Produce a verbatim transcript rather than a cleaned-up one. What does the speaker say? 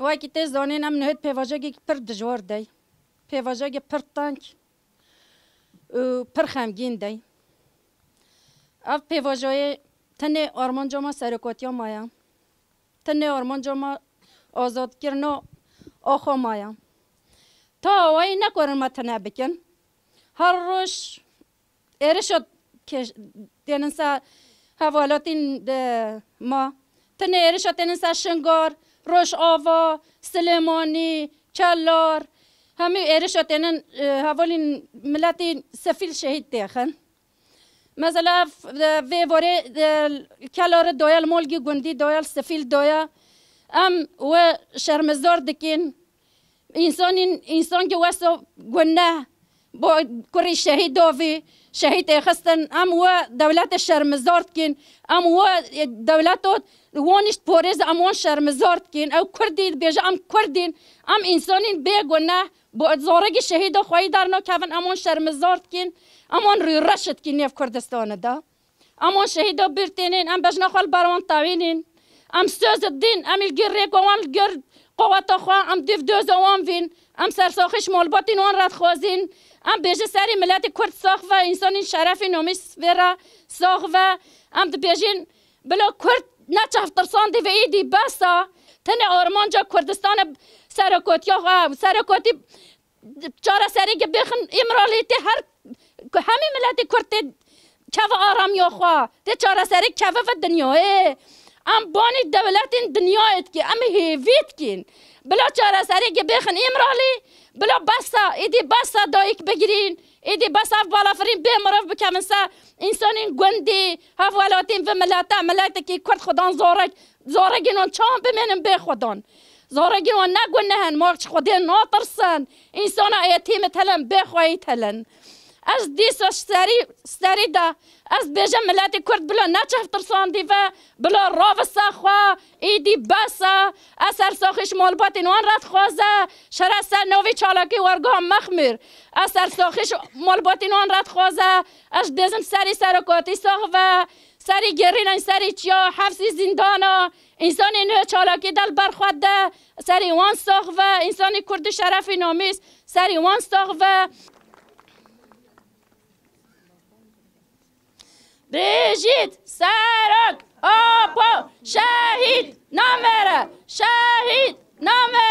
Wekî tê zanîn, em niha di pêvajoyekî pir dijwar de ye. Pêvajoyekî pir teng û pir xemgîn de ye. Ev pêvajoyê tenê armanca me serokotiya me ye. Tenê armanca me azadkirina axa me ye. Ta awayî nekarin me tune bikin. Her roj êrişa ke-, tênin ser hevalatîn de ma. Tenê êrişa tênin ser Şingar, Rojava, Silêmanî, Kelar. Hemî êrişa tênin, e, hevalên miletî sifîl şehîd têxin. Mesela, f-, e, vê vorê, e, Kelarê doya, li Molgî gundî doya, li sifîl doya. Em we şermizar dikin. Însanîn, însan ki wesa guneh, bo kurî şehîd davî, şehîd êxistin, em we dewletê şermizar dikin, em we, e, dewleto wan îşt porêz, em wan şermizar dikin. Ew Kurdî dibêje, em Kurdîn, em însanîn bê guneh, bo zaregî şehîda xweyî dernakevin, em wan şermizar dikin, em wan rûreş dikin nêv Kurdistanê de. Em wan şehîda bîr tênên, em bejna xwe li ber wan tewînîn. Em söz didin, em li gir rêka wan, li gir qeweta xwe, em dîv doza wan vîn. Em sersaxî ji malbatên wan re dixwazin. Em bêjin serê miletê Kurd sax ve, însanên şerefî namîs vê re sax ve. Em dibêjin bila Kurd ne çavtirsandî ve, îdî bes e. Tenê armanca Kurdistanê serokotiya xwe, serokotî çareserî ki bêxin Îmralî tê her, hemî miletê Kurd tê keve aramiya xwe, tê çareserî keve ve dinyayê. Em banî dewletên dinyayê dikî, em hêvî dikîn. Bila çareserî ki bêxin Îmralî, bila besa, êdî besa dayik bigirîn, êdî besa ev balafirîn bê mirov bikevin ser însanên gundî, hevwelatên vi milete, miletekî Kurd xudan zorek, zoregîn wan çawan bimênin bê xudan. Zoregîn wan ne guneh in, ma ji Xwedê natirsin. Însana êtîm it helen, bê xweyî it helen. Ez dîsa serî, serî de, ez bêjim miletê Kurd bila ne çavtirsandî ve, bila ravisa xwe, îdî bes e. Ez sersaxî ji malbatên wan re dixwaze, şere ser novî çalakî wergeha Mexmîr. Ez sersaxî ji malbatên wan re dixwaze, ez dibêjim serî serokatî sax ve, serî gerînên serî çiya, hefsî zîndana, însanên wê çalakî de li ber xwe de, serî wan sax ve, însanê Kurd û şerefî namîs, serî wan sax ve. Bijît Serok Apo, şehîd namêre, şehîd namêre.